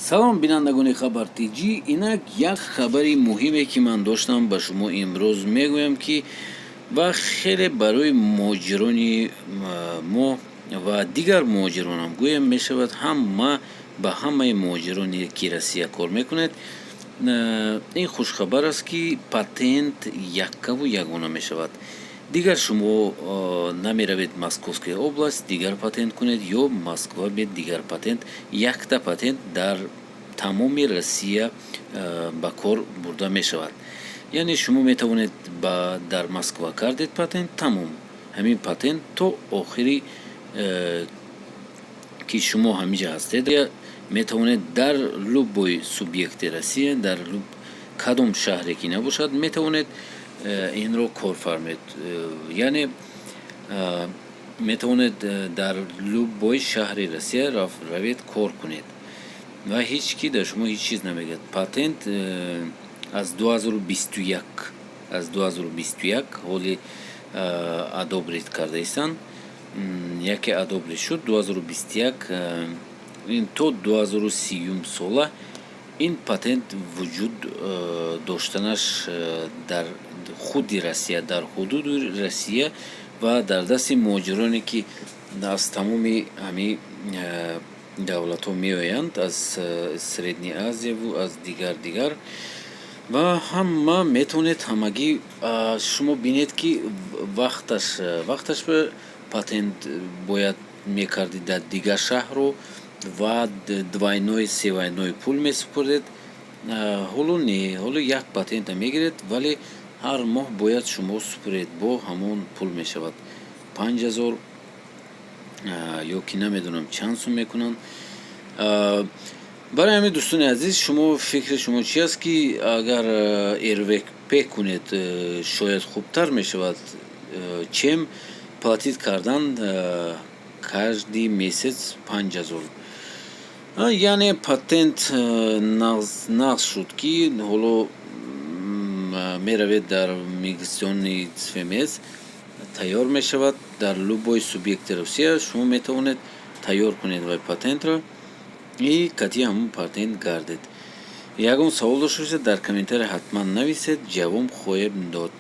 Салом, бинандагони Хабар Тҷ. Инак, як хабари муҳиме, ки ман доштам, ба шумо имрӯз мегӯям, ки ва хеле барои муҳоҷирони мо ва дигар муҳоҷиронам гӯям мешавад, ҳама ба ҳамаи муҳоҷироне, ки Россия кор мекунед, ин хушхабар аст, ки патент яккаву ягона мешавад. Дигар шумо намеравед Московская область, дигар патент кунед ё Москва бед, дигар патент. Якта патент дар тамоми Россия ба кор бурда мешавад. Яъне шумо метавонед дар Москва кардед патент, тамом, ҳамин патент то охири ки шумо ҳамиҷа ҳастед, метавонед дар любой субъекти Россия, дар кадом шаҳре ки набошад, метавонед инро кор фармед. Яъне метавонед дар любой шаҳри Россия равед, кор кунед ва ҳеҷ ки дар шумо ҳеҷ чиз намегӯяд. Патент аз 2021, аз 2021 ҳоли одобрить кардаистанд. Яке одобрить шуд 2021, ин то 2030-юм сола ин патент вуҷуд доштанаш дар худи Россия, дар ҳудуди Россия ва дар дасти муҳоҷироне, ки аз тамоми ҳамин давлатҳо меоянд, аз Средняя Азияву аз дигар дигар, ва ҳама метавонед, ҳамагӣ. Шумо бинед, ки вақташ патент бояд мекардед дар дигар шаҳру ва двойной, севойной пул месупурдед. Ҳоло не, ҳоло як патента мегиред, вале ҳар моҳ бояд шумо супуред, бо ҳамон пул мешавад 5000 ё ки намедонам чанд сум мекунанд. Барои ҳамин, дӯстони азиз, шумо фикри шумо чи аст, ки агар РВП кунед, шояд хубтар мешавад, чем платить кардан каждый месяц 5000? Яъне патент нағз шуд, ки ҳоло меравед дар миграционный ФМС, тайёр мешавад. Дар любой субъекти Русия шумо метавонед тайёр кунед вай патентро и кати ҳамон патент гардед. Ягон савол дошта бошед, дар комментария ҳатман нависед, ҷавоб хоҳем дод.